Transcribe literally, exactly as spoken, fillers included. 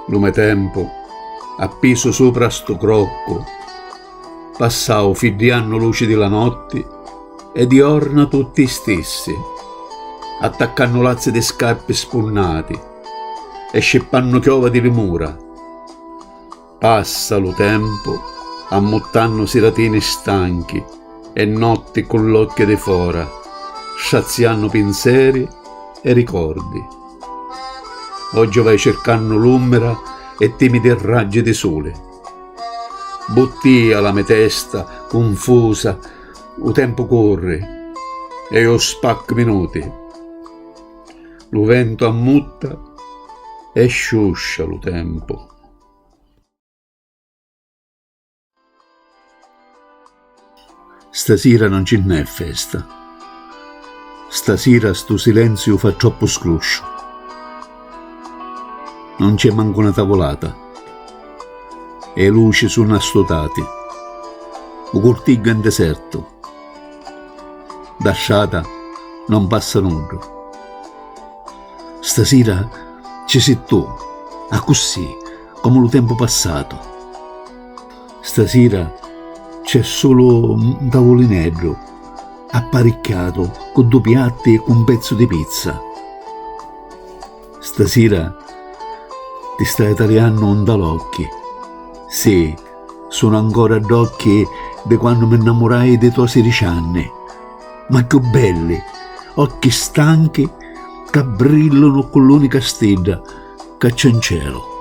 Lu me tempu, appisu supra a stu croccu, passau fiddiannu luci di la notti e di jorna tutti i stissi, attaccannu lazzi di scarpi spunnati e scippannu chiova di li mura. Passa lu tempu ammuttannu siratini stanchi e notti cu l'occhi di fora, straziannu pinseri e ricordi. Oggi vai circannu l'ummira e timidi raggi di suli. Buttia la me testa, cunfusa, u tempu curri e iu spaccu minuti. Lu ventu ammutta e sciuscia lu tempu. Stasira non ci nn'è festa. Stasira stu silenziu fa troppu scrusciu. Non c'è mancu na tavulata. E i luci sunnu astutati. U curtigghiu è 'n desertu. Da strata non passa nuddu. Stasira ci si tu, accussì, comu lu tempu passatu. Stasira c'è sulu un tavulineddu apparicchiatu cu du piatti e cu un pezzu di pizza. Stasira ti stai taliannu nta l'occhi. Sì, sunu ancora dd'occhi di quannu mi nnamurai di to sidici anni, ma cchiù belli, occhi stanchi ca brillunu cu l'unica stidda ca c'è 'n celu.